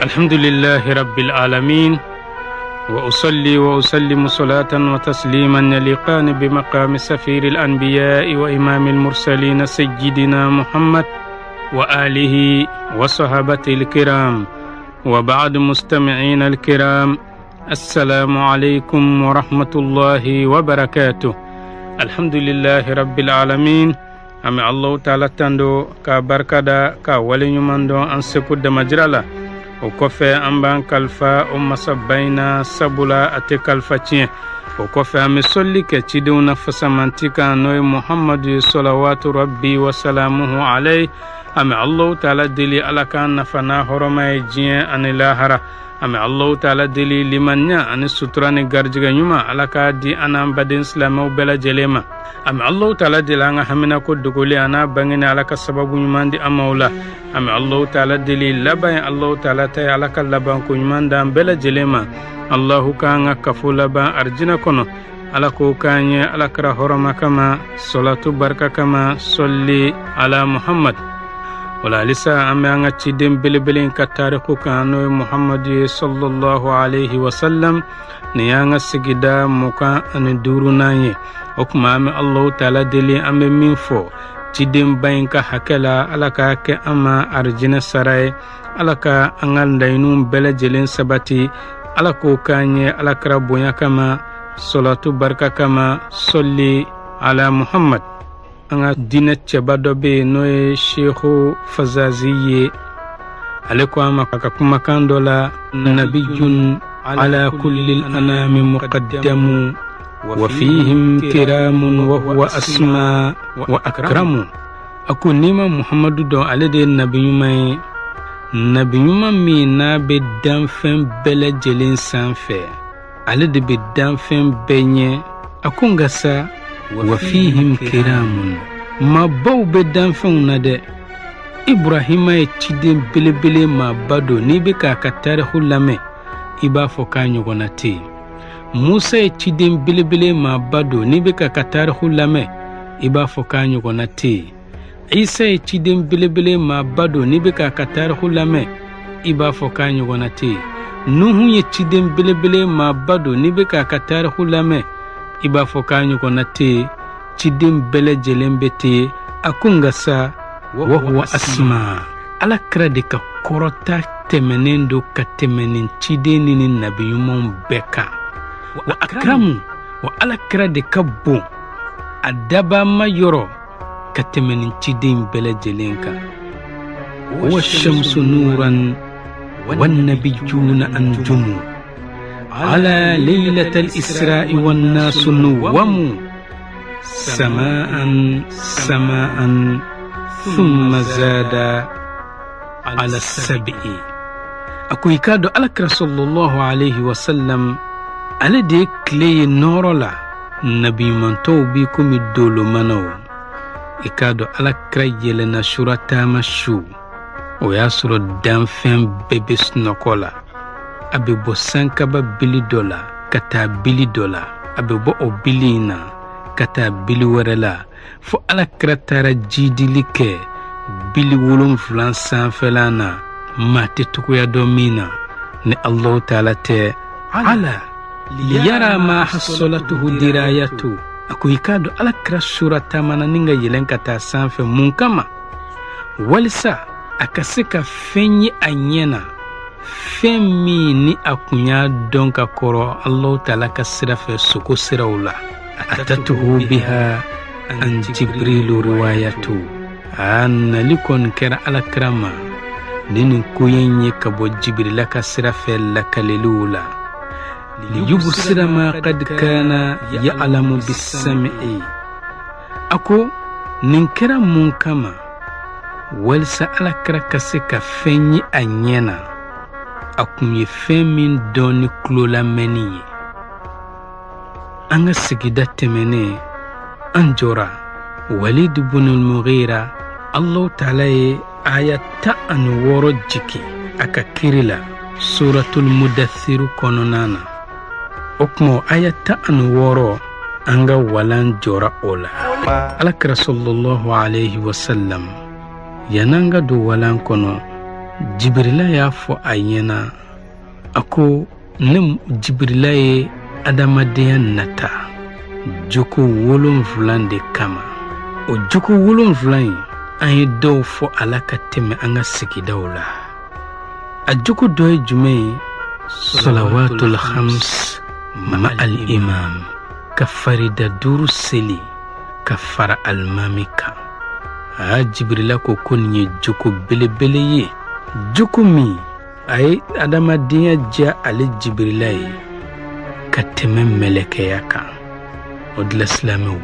الحمد لله رب العالمين وأصلي وأسلم صلاة وتسليما يليقان بمقام سفير الأنبياء وإمام المرسلين سيدنا محمد وآله وصحابته الكرام وبعد مستمعين الكرام السلام عليكم ورحمة الله وبركاته الحمد لله رب العالمين an bɛ allahu taala tando k'a barika da k'a waleɲuman dɔn an seko damajira la o kɔfɛ an b'an kalifa o masaba in na sabula a tɛ kalifa tiɲɛ o kɔfɛ an bɛ sɔli kɛ cidenw na fasamanti kan n'o ye muhamadu ye sɔlawatu rabbi wasalamuhu alayhi an bɛ allahu taala deli ala k'an nafa n'a hɔrɔma ye diɲɛ ani lahara an bɛ allahu taala deli limaniya ani sutura ni garijɛgɛ ɲuman ala k'a di an n'an baden silamɛw bɛɛ lajɛlen ma an bɛ allahu taala deli an ka haminako dogolen an'a bangenen ala ka sababu ɲuman di an ma o la an bɛ allahu taala deli laban ye allahu taala ta ye ala ka labanko ɲuman d'an bɛɛ lajɛlen ma allahu k'an ka kafo laban arijinɛ kɔnɔ ala k'o k'an ye ala kira hɔrɔma kama sɔlatu barika kama sɔli ala muhammad wala halisa an bɛ an ka ciden belebele in ka tariku kan n'o ye muhammadu ye sallallahu alaihi wasallam nin y'an ka sigida 25nan ye o tuma an bɛ allahu taala deli an bɛ min fɔ cidenba in ka hakɛ la ala k'a kɛ an ma arijinɛ sara ye ala ka an ka laɲiniw bɛɛ lajɛlen sabati ala k'o k'an ye ala kira bonya kama sɔlatu barika kama sɔli ala muhammad an ka diinɛ cɛba dɔ bɛ yen n'o ye sehu fazazi ye ale ko an ma a ka kumakan dɔ la nabiyun ala kulli anami muqaddamu wa fihim kiramun wa huwa asma wa akramu a ko n'i ma muhamadu dɔn ale de ye nabi ɲuman ye nabi ɲuman min n'a bɛ danfɛn bɛɛ lajɛlen sanfɛ ale de bɛ danfɛn bɛɛ ɲɛ a ko nka sa wa fihim kiramun maabaw bɛ danfɛnw na dɛ iburahima ye ciden belebele maaba don n'i bɛ k'a ka tariku lamɛn i b'a fɔ k'a ɲɔgɔnna tɛ yen musa ye ciden belebele maaba don n'i bɛ k'a ka tariku lamɛn i b'a fɔ k'a ɲɔgɔnna tɛ yen isa ye ciden belebele maaba don n'i bɛ k'a ka tariku lamɛn i b'a fɔ k'a ɲɔgɔnna tɛ yen nuhu ye ciden belebele maaba don n'i bɛ k'a ka tariku lamɛn i b'a fɔ k'a ɲɔgɔnna tɛ yen ciden bɛɛ lajɛlen bɛ ten a ko nka sa wa huwa asma ala kira de ka kɔrɔta tɛmɛnen don ka tɛmɛ nin ciden ni nin nabi ɲumanw bɛɛ kan wa akramu wa ala kira de ka bon a dabama yɔrɔ ka tɛmɛ nin ciden bɛɛ lajɛlen kan wa shamsu nuran wannabiyuna anjumu ala leilata al-isra'i wannasu nuwamu sama'an sama'an thumma zada ala sabi'i a ko i k'a dɔn alakira sallallahu alaihi wasallam ale de ye tile ye nɔɔrɔ la nabiɲuman tɔw b'i komi dolomanaw i k'a dɔn alakira yɛlɛnna surataama su o y'a sɔrɔ danfɛn bɛɛ bɛ sunɔgɔ la a bɛ bɔ sankaba bili dɔ la ka taa bili dɔ la a bɛ bɔ o bili in na ka taa bili wɛrɛ la fo alakira taara jidili kɛ bili wolonfila sanfɛla na maa tɛ togoya dɔn min na ni allahu taala tɛ ala liyara ma hasolatuhu dirayatu a ko i k'a dɔn alakira surataamana ni ka yɛlɛn ka taa sanfɛ mun kama walisa a ka se ka fɛn ye a ɲɛ na fɛn min ni a kun y'a dɔn ka kɔrɔ allahu taala ka sira fɛ sugo siraw la atatuhu biha an jibrilu riwayatu a nali kɔni kɛra alakira ma ni nin koɲɛ in ye ka bɔ jibirila ka sira fɛ lakaleliw la liyubsira ma kad kana ya'lamu bisami'i a ko nin kɛra mun kama walisa alakira ka se ka fɛn ye a ɲɛ na a kun ye fɛn min dɔn ni tulolamɛnni ye an ka sigida tɛmɛnen an jɔra walid bunul mughira allahu taala ye aya 16 jigin a ka kiri la suratul mudathiru kɔnɔna na o tuma aya 16 an ka walan jɔra o la alakira sallallahu alaihi wasallam yann'an ka don walan kɔnɔ Jibirila y'a fɔ a ɲɛna, a ko ne Jibirila ye adamadenya nata joko 7 de kama. O joko 7 in, an ye dɔw fɔ a la ka tɛmɛ an ka sigidaw la. A joko dɔ ye jumɛn ye? Salawatul khams ma al imam, ka farida 5 seli ka fara alimami kan. Aa, Jibirila ko ko nin ye joko belebele ye, joko min a ye adamadenya diya ale Jibirila ye ka tɛmɛ mɛlɛkɛya kan. O de la silamɛw,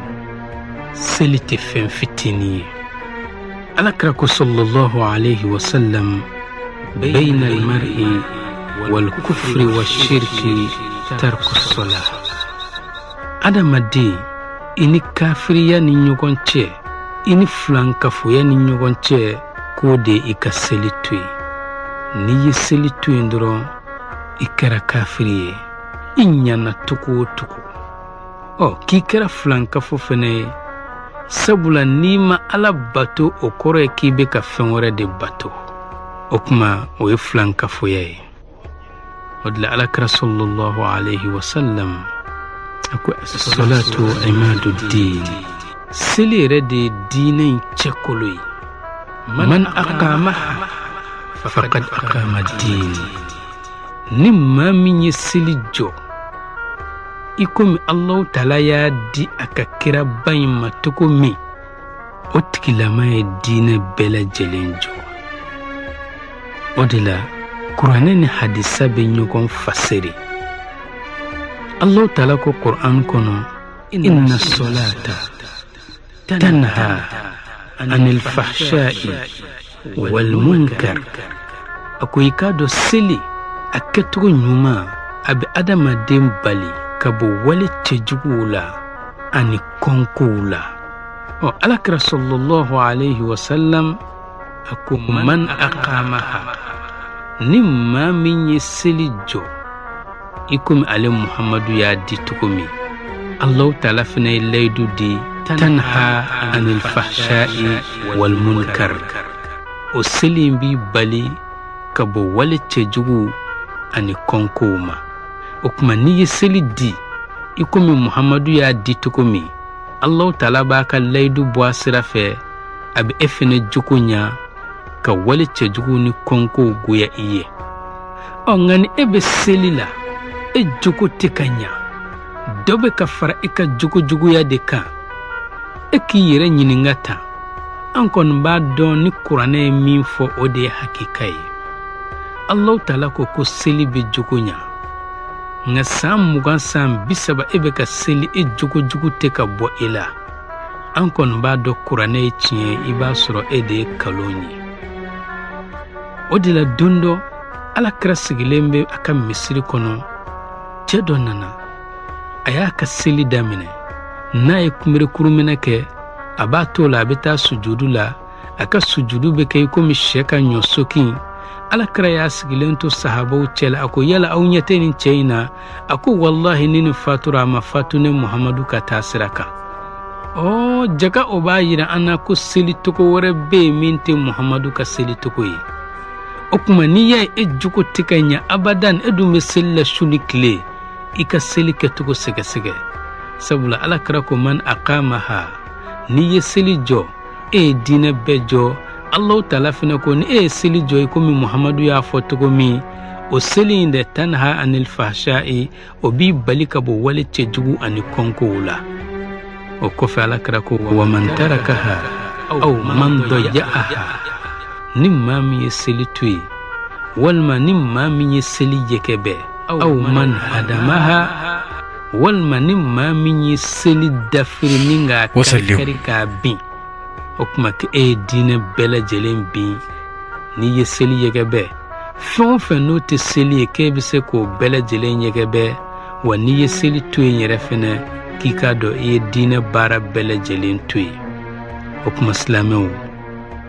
seli tɛ fɛn fitinin ye. Ala kira ko sallallahu alayhi wa sallam, bayna al-mar'i wal kufri wa shirki tarku salah. Adamaden, i ni kafiriya ni ɲɔgɔn cɛ, i ni filankafoya ni ɲɔgɔn cɛ, k'o de ye i ka seli to yen. N'i ye seli to yen dɔrɔn, i kɛra kafiri ye, i ɲana cogo o cogo. K'i kɛra filankafo fɛnɛ ye, sabula n'i ma Ala bato, o kɔrɔ ye k'i bɛ ka fɛn wɛrɛ de bato. O tuma, o ye filankafoya ye. O de la Ala kira sallallahu alayhi wa sallam a ko salatu imadu din, seli yɛrɛ de ye diinɛ in cɛkolo ye. Man aqamaha faqad aqama din. Ni maa min ye seli jɔ i komi Alahu taala y'a di a ka kiraba in ma cogo min, o tigilama ye diinɛ bɛɛ lajɛlen jɔ. O de la kuranɛ ni hadisa bɛ ɲɔgɔn fasiri. Alahu taala ko kuran kɔnɔ, inna salata tanha anil fahsha'i wal munkar. A ko i k'a dɔn seli a kɛcogo ɲuman, a bɛ adamaden bali ka bɔ wale cɛjuguw la ani kɔnkow la. Ala kira sallallahu alayhi wa sallam a ko man aqamaha, ni maa min ye seli jɔ i komi ale Muhamadu y'a di cogo min, Alahu taala fana ye layidu di tanha anil fahsha'i wal munkar. O seli in b'i bali ka bɔ wale cɛjugu ani kɔnkow ma. O tuma n'i ye seli di i komi Muhamadu y'a di cogo min, Alahu taala b'a ka layidu bɔ a sira fɛ, a bɛ e fɛnɛ jogo ɲa ka wale cɛjugu ni kɔnkow goya i ye. Nka ni e bɛ seli la, e jogo tɛ ka ɲa, dɔ bɛ ka fara i ka jogo juguya de kan. E k'i yɛrɛ ɲininka tan, an kɔni b'a dɔn ni kuranɛ ye min fɔ, o de ye hakika ye. Alahu taala ko ko seli bɛ jogo ɲa, nka san 20, san 30 e bɛ ka seli, e jogo jugu tɛ ka bɔ e la. An kɔni b'a dɔn kuranɛ ye tiɲɛ ye, i b'a sɔrɔ e de ye nkalon ye. O de la don dɔ, Ala kira sigilen bɛ a ka misiri kɔnɔ, cɛ dɔ nana, a y'a ka seli daminɛ. N'a ye kunberekurumɛnɛ kɛ, a b'a to la, a bɛ taa sujudu la. A ka sujudu bɛ kɛ i komi sɛ ka ɲɔsokin. Ala kira y'a sigilen to sahabaw cɛ la, a ko yala aw ɲɛ tɛ nin cɛ in na? A ko walahi ni nin fatura, a ma fatu ne Muhamadu ka taa sira kan. Jaga o b'a yira an na ko seli cogo wɛrɛ bɛ yen min tɛ Muhamadu ka seli cogo ye. O tuma n'i y'a ye e jogo tɛ ka ɲa abadan, e dun bɛ seli la su ni tile, i ka seli kɛcogo sɛgɛsɛgɛ. Sabula Ala kira ko man aqamaha, n'i ye seli jɔ, e ye diinɛ bɛɛ jɔ. Alahu taala fana ko ni e ye seli jɔ i komi Muhamadu y'a fɔ cogo min, o seli in de tanha anil fahsha'i, o b'i bali ka bɔ wale cɛjugu ani kɔnkow la. O kɔfɛ Ala kira ko wa man tarakaha aw man daya'aha, ni maa min ye seli to yen, walima ni maa min ye seli yɛkɛbɛ, aw man hadamaha, walima ni maa min ye seli dafiri ni k'a kari k'a bin, o tuma k'e ye diinɛ bɛɛ lajɛlen bin. N'i ye seli yɛkɛbɛ, fɛn o fɛn n'o tɛ seli ye, k'e bɛ se k'o bɛɛ lajɛlen yɛkɛbɛ. Wa n'i ye seli to yen yɛrɛ fɛnɛ, k'i k'a dɔn i ye diinɛ baara bɛɛ lajɛlen to yen. O tuma silamɛw,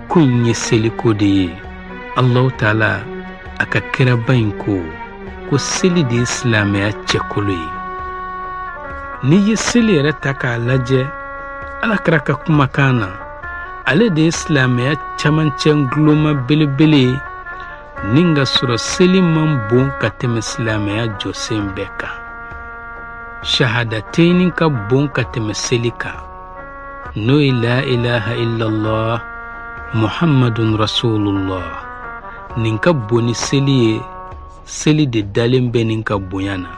ko in ye seliko de ye. Alahu taala a ka kiraba in ko ko seli de ye silamɛya cɛkolo ye. N'i ye seli yɛrɛ ta k'a lajɛ, Ala kira ka kumakan na, ale de ye silamɛya camancɛ guloma belebele ye. Ni ka sɔrɔ seli man bon ka tɛmɛ silamɛya jɔsen bɛɛ kan. Shahadatɛni ka bon ka tɛmɛ seli kan, n'o ye la ilaha illallah muhammadun rasulullah. Nin ka bon ni seli ye, seli de dalen bɛ nin ka bonya na.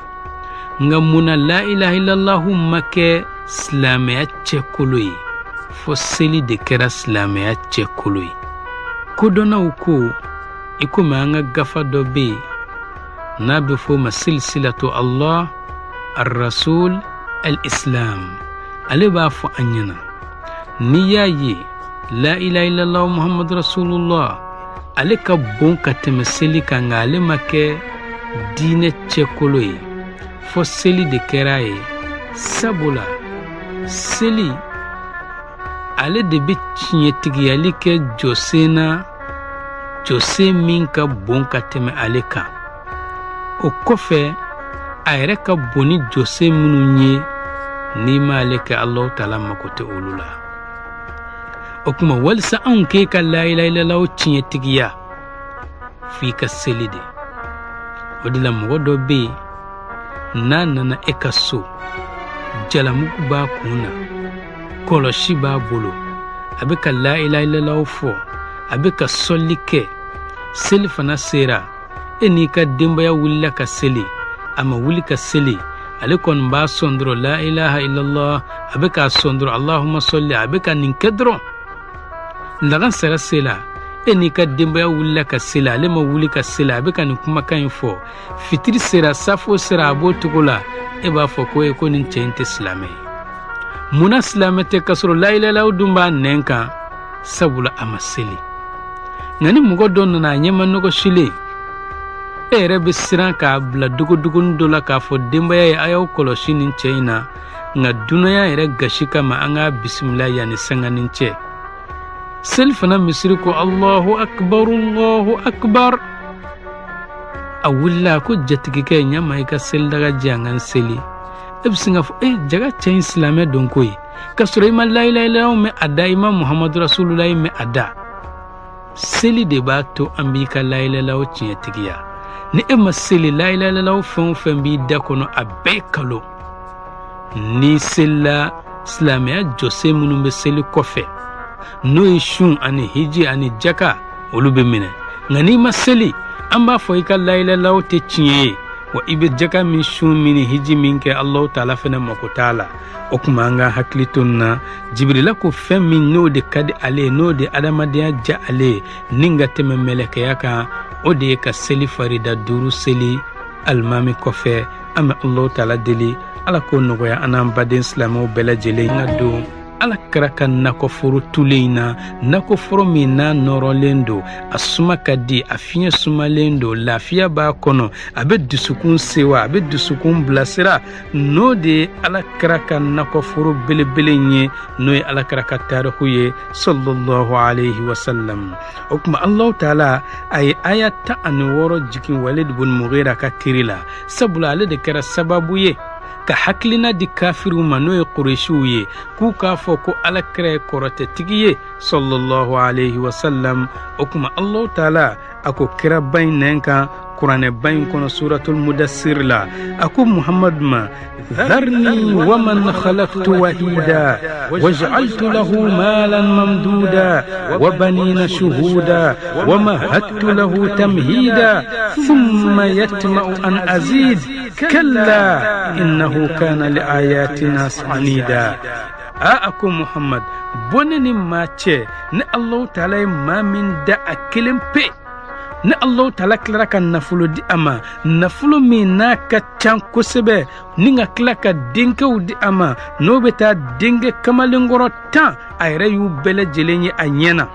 Nka mun na la ilaha illallahu ma kɛ silamɛya cɛkolo ye, fo seli de kɛra silamɛya cɛkolo ye? Kodɔnnaw ko, i komi an ka gafa dɔ bɛ yen n'a bɛ fɔ o ma silsilatu Allah ar-rasul al-islam, ale b'a fɔ an ɲɛna, n'i y'a ye la ilaha illallah muhammadu rasulullah ale ka bon ka tɛmɛ seli kan, nka ale ma kɛ diinɛ cɛkolo ye, fo seli de kɛra a ye. Sabula seli ale de bɛ tiɲɛtigiyali kɛ jɔsen na, jɔsen min ka bon ka tɛmɛ ale kan. O kɔfɛ a yɛrɛ ka bon ni jɔsen minnu ye, n'i m'ale kɛ, Alahu taala mako tɛ olu la. O tuma walisa anw k'e ka la ilaha illallah tiɲɛtigiya, f'i ka seli de. O de la mɔgɔ dɔ bɛ yen, n'a nana e ka so, jalamugu b'a kun na, kɔlɔsi b'a bolo, a bɛ ka la ilaha illallah fɔ, a bɛ ka sɔli kɛ, seli fana sera, e n'i ka denbaya wulila ka seli, a ma wuli ka seli, ale kɔni b'a sɔn dɔrɔn la ilaha illallah, a bɛ k'a sɔn dɔrɔn allahumma sɔli, a bɛ ka nin kɛ dɔrɔn. Lagansara sela, e n'i ka denbaya wulila ka seli, ale ma wuli ka seli, a bɛ ka nin kumakan in fɔ. Fitiri sera, safo sera, a b'o cogo la. E b'a fɔ ko e ko nin cɛ in tɛ silamɛ ye. Munna silamɛ tɛ k'a sɔrɔ la ilaha illallah dun b'a nɛn kan? Sabula a ma seli. Nka ni mɔgɔ dɔ nana a ɲɛma nɔgɔsilen, e yɛrɛ bɛ siran k'a bila dogodogoni dɔ la k'a fɔ denbaya ye, a y'aw kɔlɔsi nin cɛ in na, nka dunanya yɛrɛ gasi kama an k'a bisimila yanni sanganin cɛ. Seli fana misiri ko Allahu akbar, Allahu akbar, a wulila ko jatigikɛ, ɲama i ka selidaga di an ka n seli. E bɛ sin k'a fɔ e jaga cɛ in silamɛ don koyi, k'a sɔrɔ i ma la ilaha illallah mɛn a da, i ma muhammadu rasulullahi mɛn a da. Seli de b'a to an b'i ka la ilaha illallah tiɲɛtigiya. Ni e ma seli, la ilaha illallah fɛn o fɛn b'i da kɔnɔ, a bɛɛ kalo. N'i selila, silamɛya jɔsen minnu bɛ seli kɔfɛ, n'o ye sun ani hiji ani jaka, olu bɛ minɛ. Nka n'i ma seli, an b'a fɔ i ka la ilaha illallah tɛ tiɲɛ ye, wa i bɛ jaka min, sun min ni hiji min kɛ, Alahu taala fɛnɛ mako t'a la. O tuma an ka hakili to nin na. Jibirila ko fɛn min n'o de ka di ale ye, n'o de adamadenya diya ale ye ni ka tɛmɛ mɛlɛkɛya kan, o de ye ka seli farida 5 seli alimami kɔfɛ. An bɛ Alahu taala deli, Ala k'o nɔgɔya an n'an baden silamɛw bɛɛ lajɛlen ka don Ala kɛra ka nakɔforo tulen in na, nakɔforo min n'a nɔrɔlen don, a suma ka di, a fiɲɛ sumalen don, lafiya b'a kɔnɔ, a bɛ dusukun sewa, a bɛ dusukun bilasira. N'o de ye Ala kɛra ka nakɔforo belebele in ye, n'o ye Ala kɛra ka tariku ye sallallahu alayhi wa sallam. O tuma Alahu taala a ye aya 16 jigin Walid bun Mughira ka kiri la, sabula ale de kɛra sababu ye ka hakilina di kafiriw ma, n'o ye Kuresiw ye, k'u k'a fɔ ko Ala kira ye kɔrɔtɛtigi ye sallallahu alayhi wa sallam. O tuma Alahu taala a ko kiraba in nɛn kan kuranɛba in kɔnɔ suratul mudassir la, a ko Muhammadu ma, dharni wa man khalaqtu wahida waj'altu lahu malan mamduda wa banina shuhuda wa mahattu lahu tamhida thumma yatma'u an azid kalla innahu kana li ayatina anida. A ko Muhammad, bɔnɛ ni maa cɛ, ni Alahu taala ye maa min da a kelen pe, ni Alahu taala tilara ka nafolo di a ma, nafolo min n'a ka ca kosɛbɛ, ni ka tila ka denkɛw di a ma, n'o bɛ taa denkɛ kamalenkɔrɔ 10, a yɛrɛ y'u bɛɛ lajɛlen ye a ɲɛ na.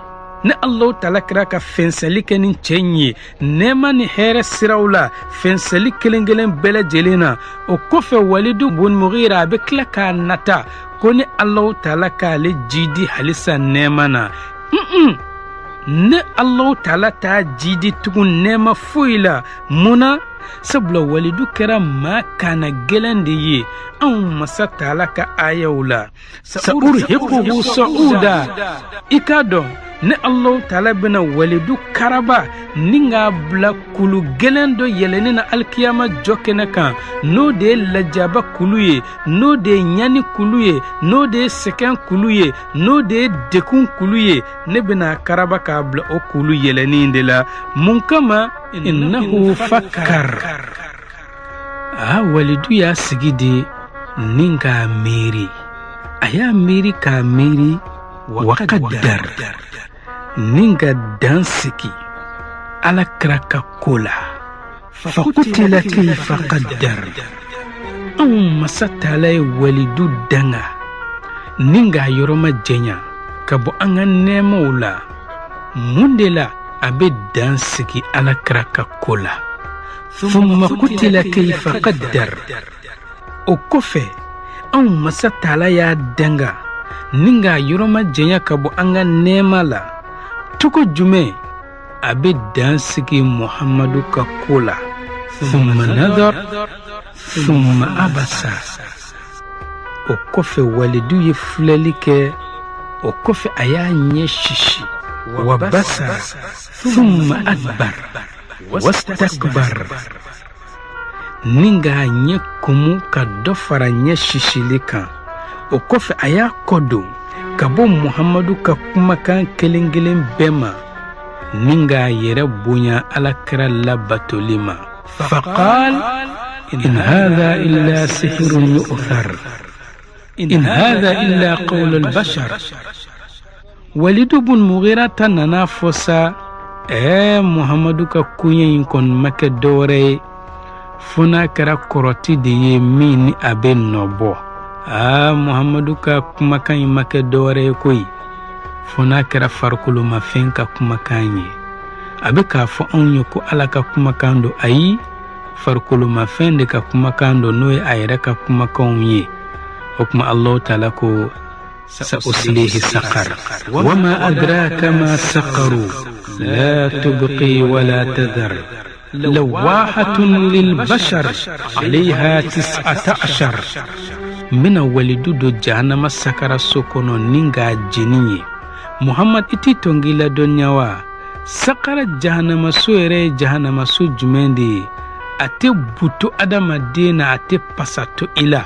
Ni Alahu taala kɛra ka fɛnsɛnli kɛ ni cɛ in ye nɛɛma ni hɛrɛ siraw la, fɛnsɛnli kelen kelen bɛɛ lajɛlen na, o kɔfɛ Walidu bun Mughira a bɛ tila k'a nata ko ni Alahu taala k'ale jidi halisa nɛɛma na. Ne Alahu taala t'a jidi tugun nɛɛma foyi la. Mun na? Sabula Walidu kɛra maa kana gɛlɛn de ye anw masa taala ka ayaw la. Sa'urhiquhu sa'uda. I k'a dɔn Ne Alahu Taala bɛna walidu karaba ni k'a bila kulu gɛlɛn dɔ yɛlɛnni na alikiyama jɔ kɛnɛ kan, n'o de ye lajaba kulu ye, n'o de ye ɲani kulu ye, n'o de ye sɛgɛn kulu ye, n'o de ye degun kulu ye. Ne bɛna karaba k'a bila o kulu yɛlɛnni de la. Mun kama? Innahu fakkar. A walidu y'a sigi de ni k'a miiri, a y'a miiri k'a miiri, wa qaddar, ni ka dan sigi ala kira ka ko la. Fakutila kayfa qaddar. Anw masa taala ye walidu danga ni k'a yɔrɔ majanya ka bɔ an ka nɛɛmaw la. Mun de la a bɛ dan sigi ala kira ka ko la? Thumma kutila kayfa qaddar. O kɔfɛ anw masa taala y'a danga ni k'a yɔrɔ majanya ka bɔ an ka nɛɛma la. Cogo jumɛn a bɛ dan sigi Muhammadu ka ko la? Thumma nadar thumma abasa. O kɔfɛ walidu ye filɛli kɛ, o kɔfɛ a y'a ɲɛ sisi, wa basa thumma adbar wastakbar, ni k'a ɲɛ kumu ka dɔ fara ɲɛ sisili kan. O kɔfɛ a y'a kɔ don ka bɔ Muhammadu ka kumakan kelen kelen bɛɛ ma, ni k'a yɛrɛ bonya alakira labatoli ma. Faqal in hadha illa sihrun yu'thar in hadha illa qawlu al-bashar. Walidu bun Mughira ta nana fɔ sa, Muhammadu ka koɲɛ in kɔni ma kɛ dɔwɛrɛ ye fo n'a kɛra kɔrɔti de ye min ni a bɛ nɔ bɔ. Muhammadu ka kumakan in ma kɛ dɔwɛrɛ ye koyi, fo n'a kɛra farikolomafɛn ka kumakan ye. A bɛ k'a fɔ anw ye ko Ala ka kumakan don, ayi, farikolomafɛn de ka kumakan don, n'o ye a yɛrɛ ka kumakanw ye. O tuma Alahu Taala ko سأصليه سقر وما أدراك ما سقر لا تبقي ولا تذر لواحة للبشر عليها 19. N bɛna walidu don jahanama sakara so kɔnɔ ni k'a jeni ye. Muhammad, i t'i tɔn k'i ladɔnniya wa? Sakara jahanama so yɛrɛ ye jahanama so jumɛn de ye? A tɛ buto adamaden na, a tɛ pasa to i la.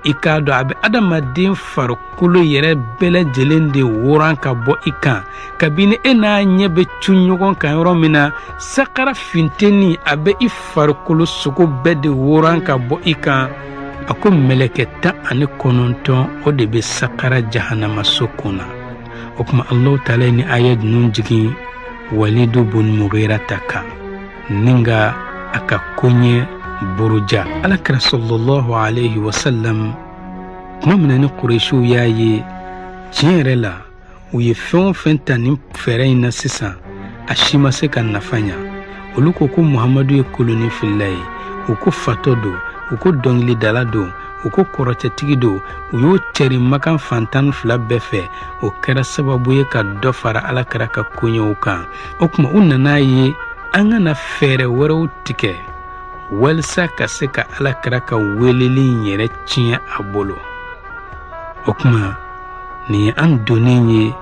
I k'a dɔn a bɛ adamaden farikolo yɛrɛ bɛɛ lajɛlen de woran ka bɔ i kan. Kabini e n'a ɲɛ bɛ cun ɲɔgɔn kan yɔrɔ min na, sakara finteni a bɛ i farikolo sogo bɛɛ de woran ka bɔ i kan. A ko mɛlɛkɛ 19 o de bɛ sakara jahanamaso kunna. O tuma Alahu Taala ye ni aya ninnu jigin Walidu bun Mughira ta kan, ni ka a ka koɲɛ buruja. Alakira sallallahu alayhi wa sallam, tuma min na ni Kuresiw y'a ye tiɲɛ yɛrɛ la u ye fɛn o fɛn ta nin fɛɛrɛ in na sisan, a si ma se ka nafa ɲa. Olu ko ko Muhammadu ye koloni filila ye, u ko fatɔ don, u ko dɔnkilidala don, u ko kɔrɔtɛtigi don. U y'o cɛri makan fan 12 bɛɛ fɛ. O kɛra sababu ye ka dɔ fara alakira ka koɲɛw kan. O tuma u nana ye an kana fɛɛrɛ wɛrɛw tigɛ walisa ka se ka alakira ka weleli in yɛrɛ tiɲɛ a bolo. O tuma nin ye an donnen ye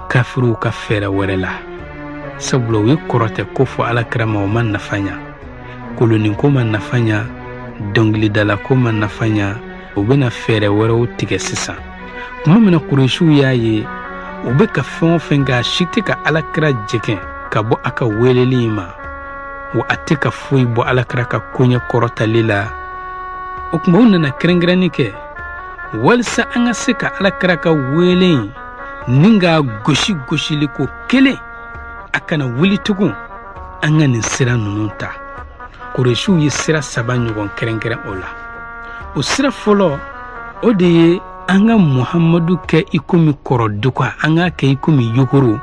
kafiriw ka fɛɛrɛ wɛrɛ la, sabula u ye kɔrɔtɛ ko fɔ alakira ma, o ma nafa ɲa, koloninko ma nafa ɲa, dɔnkilidalako ma nafa ɲa. U bɛna fɛɛrɛ wɛrɛw tigɛ sisan. Tuma min na Kuresiw y'a ye u bɛ ka fɛn o fɛn kɛ, a si tɛ ka alakira jɛgɛn ka bɔ a ka weleli in ma, wa a tɛ ka foyi bɔ alakira ka koɲɛ kɔrɔtali la. O tuma u nana kɛrɛnkɛrɛnni kɛ walisa an ka se ka alakira ka wele in ni k'a gosi gosili ko kelen, a kana wuli tugun. An ka nin sira ninnu ta. Kuresiw ye sira 3 ɲɔgɔn kɛrɛnkɛrɛn o la. O sira fɔlɔ, o de ye an ka Muhammadu kɛ i komi kɔrɔduka, an k'a kɛ i komi yogoro,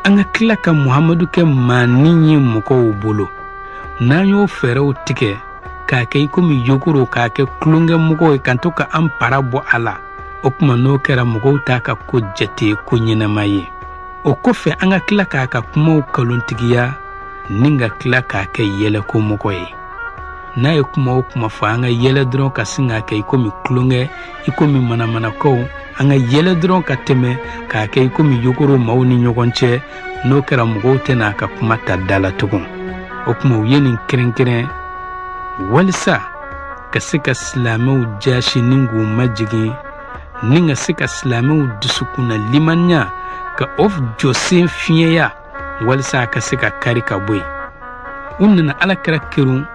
an ka tila ka Muhammadu kɛ maanin ye mɔgɔw bolo. N'an y'o fɛɛrɛw tigɛ k'a kɛ i komi yogoro, k'a kɛ tulonkɛmɔgɔw ye, k'an to ka an para bɔ a la, o tuma n'o kɛra mɔgɔw t'a ka ko jate ko ɲɛnama ye. O kɔfɛ an ka tila k'a ka kumaw kalontigiya ni ka tila k'a kɛ yɛlɛkomɔgɔ ye. N'a ye kuma o kuma fɔ, an ka yɛlɛ dɔrɔn ka sin k'a kɛ i komi tulonkɛ, i komi manamanakaw, An ka yɛlɛ dɔrɔn ka tɛmɛ k'a kɛ i komi yogoro maaw ni ɲɔgɔn cɛ. N'o kɛra, mɔgɔw tɛna a ka kuma ta da la tugun. O tuma, u ye nin kɛrɛnkɛrɛn walisa ka se ka silamɛw jasi ni k'u majigin, ni ka se ka silamɛw dusukunna limaniya ka o jɔsen fiɲɛya, walisa a ka se ka kari ka bɔ yen. U nana Alakira kerun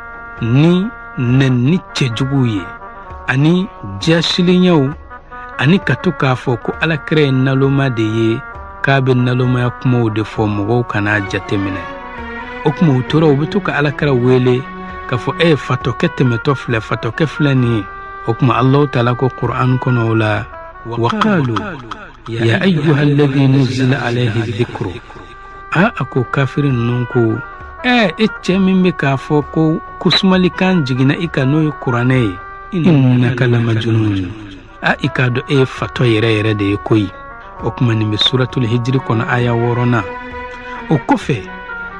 ni nɛni cɛjuguw ye ani jasilenyaw, ani ka to k'a fɔ ko Alakira ye naloma de ye, k'a bɛ nalomaya kumaw de fɔ, mɔgɔw kan'a jateminɛ. O tuma, u tora u bɛ to ka Alakira wele k'a fɔ: «E fatɔkɛ tɛmɛtɔ filɛ, fatɔkɛ filɛ nin ye.» O tuma, Alahu Taala ko Kuran kɔnɔ o la: وقالوا يا أيها الذي نزل عليه الذكر. A ko kafiri ninnu ko: «Ɛ, e cɛ min bɛ k'a fɔ ko kusumalikan jiginna i kan, n'o ye Kuranɛ ye, إنك لمجنون. A, i k'a dɔn e ye fatɔ yɛrɛ yɛrɛ de ye koyi.» O tuma, nin bɛ Suratul Hijiri kɔnɔ, aya 6nan. O kɔfɛ,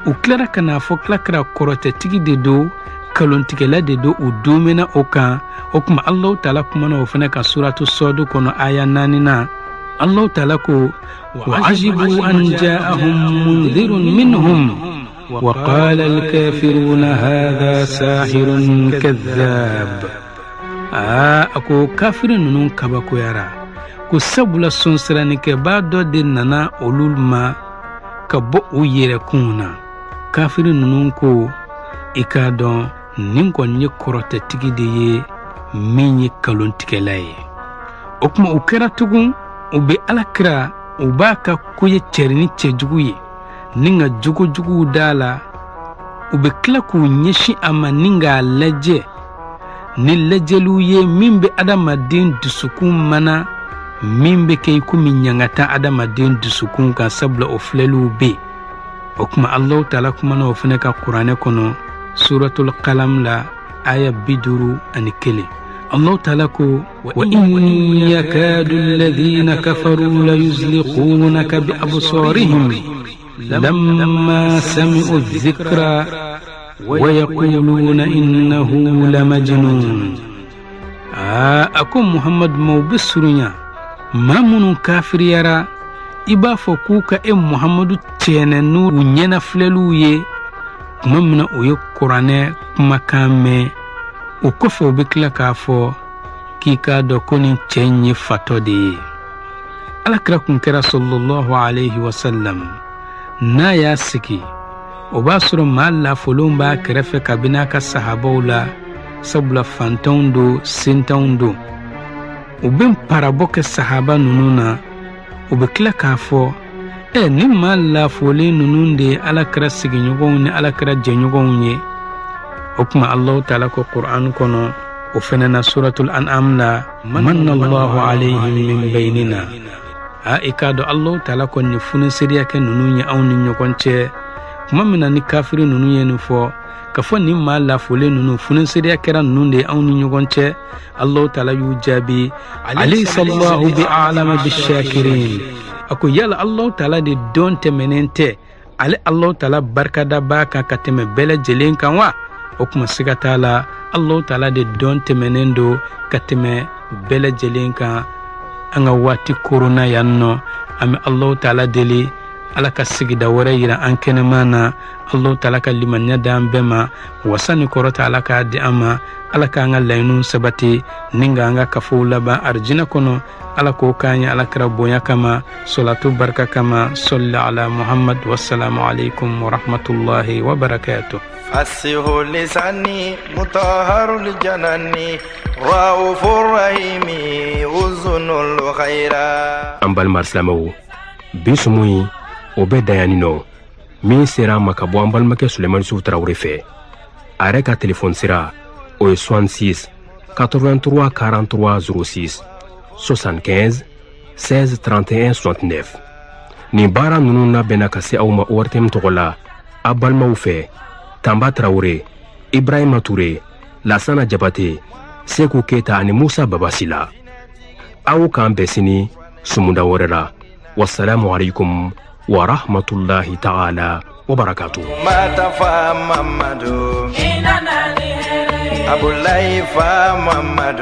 u tilara ka n'a fɔ Alakira kɔrɔtɛtigi de don, kalontigɛla de don. U domina o kan. O tuma, Alahu Taala kumana o fana ka Suratu Sɔdu kɔnɔ, aya 4nan. Alahu Taala ko: وعجبوا أن جاءهم منذر منهم وقال الكافرون هذا ساحر كذاب. A ko kafiri ninnu kabakoyara ko sabula sɔnsiranikɛbaa dɔ de nana olu ma ka bɔ u yɛrɛkun na. Kafiri ninnu ko: «I k'a dɔn nin kɔni ye kɔrɔtɛtigi de ye min ye kalontigɛla ye.» O tuma, u kɛra tugun u bɛ Alakira, u b'a ka koye cɛri ni cɛjugu ye, ni ka jogojuguw d'a la. U bɛ tila k'u ɲɛsin a ma ni k'a lajɛ ni lajɛliw ye min bɛ adamaden dusukun mana, min bɛ kɛ i komi ɲangata adamaden dusukun kan, sabula o filɛliw bɛ yen. O tuma, Alahu Taala kumana o fana ka Kuranɛ kɔnɔ, Suratul Kalam la, aya 51. Alahu Taala ko: وإن يكاد الذين كفروا ليزلقونك بأبصارهم لما سمعوا الذكر ويقولون إنه لمجنون. A ko Muhammadu ma, u bɛ surunya maa minnu kafiriyara, i b'a fɔ k'u ka e Muhammadu cɛnɛ n'u ɲɛna filɛliw ye tuma min na u ye Kuranɛ kumakan mɛn. O kɔfɛ, u bɛ tila k'a fɔ k'i k'a dɔn ko nin cɛ in ye fatɔ de ye. Alakira kun kɛra صلى الله عليه وسلم, n'a y'a sigi, o b'a sɔrɔ maa lafolenw b'a kɛrɛfɛ kabini a ka sahabaw la, sabula fantanw don, sentanw don. U bɛ parabɔ kɛ sahaba ninnu na. U bɛ tila k'a fɔ: «Ɛ, ni maa lafolen ninnu de ye Alakira sigiɲɔgɔnw ni Alakira jɛɲɔgɔnw ye.» O tuma, Alahu Taala ko Kuran kɔnɔ o fana na, Suratul An'am la: من الله عليهم من بيننا. A, i k'a dɔn Alahu Taala kɔni ye funiseriya kɛ ninnu ye anw ni ɲɔgɔn cɛ. Tuma min na ni kafiri ninnu ye nin fɔ ka fɔ nin maa lafolen ninnu, funiseriya kɛra ninnu de ye anw ni ɲɔgɔn cɛ, Alahu Taala y'u jaabi: أليس الله بأعلم بالشاكرين. A ko yala Alahu Taala de dɔn tɛmɛnen tɛ ale Alahu Taala barikada b'a kan ka tɛmɛ bɛɛ lajɛlen kan wa? O kuma, siga t'a la, Alahu Taala de dɔn tɛmɛnen don ka tɛmɛ bɛɛ lajɛlen kan. An ka waati korona yan nɔ, an bɛ Alahu Taala deli, Ala ka sigida wɛrɛ yira an kɛnɛma na. Alahu Taala ka limaniya d'an bɛɛ ma, wasa ni kɔrɔta Ala k'a di an ma. Ala k'an ka laɲiniw sabati ni k'an ka kafow laban arijinɛ kɔnɔ. Ala k'o k'an ye Alakira bonya kama, solatu barika kama. صل على محمد. والسلام عليكم ورحمة الله وبركاته. فصيح لساني مطهر الجنان رؤوف الرحيم أذن الخير. An balima silamɛw, bi sumu in o bɛ dan yanni nɔ. Min sera an ma ka bɔ an balimakɛ Sulemani Sufu Tarawele fɛ, a yɛrɛ ka telefɔni sira o ye 66 83 43 06, 75 16 31 69. Nin baara ninnu labɛnna ka se aw ma ORTM tɔgɔ la, a balimaw fɛ, Tanba Tarawele, Ibrahima Ture, Lasana Jabate, Seku Keta ani Musa Babasila. Aw k'an bɛn sini sumunda wɛrɛ la. والسلام عليكم ورحمة الله تعالى وبركاته. Matafa Mamadu Abulayi fa Mamadu.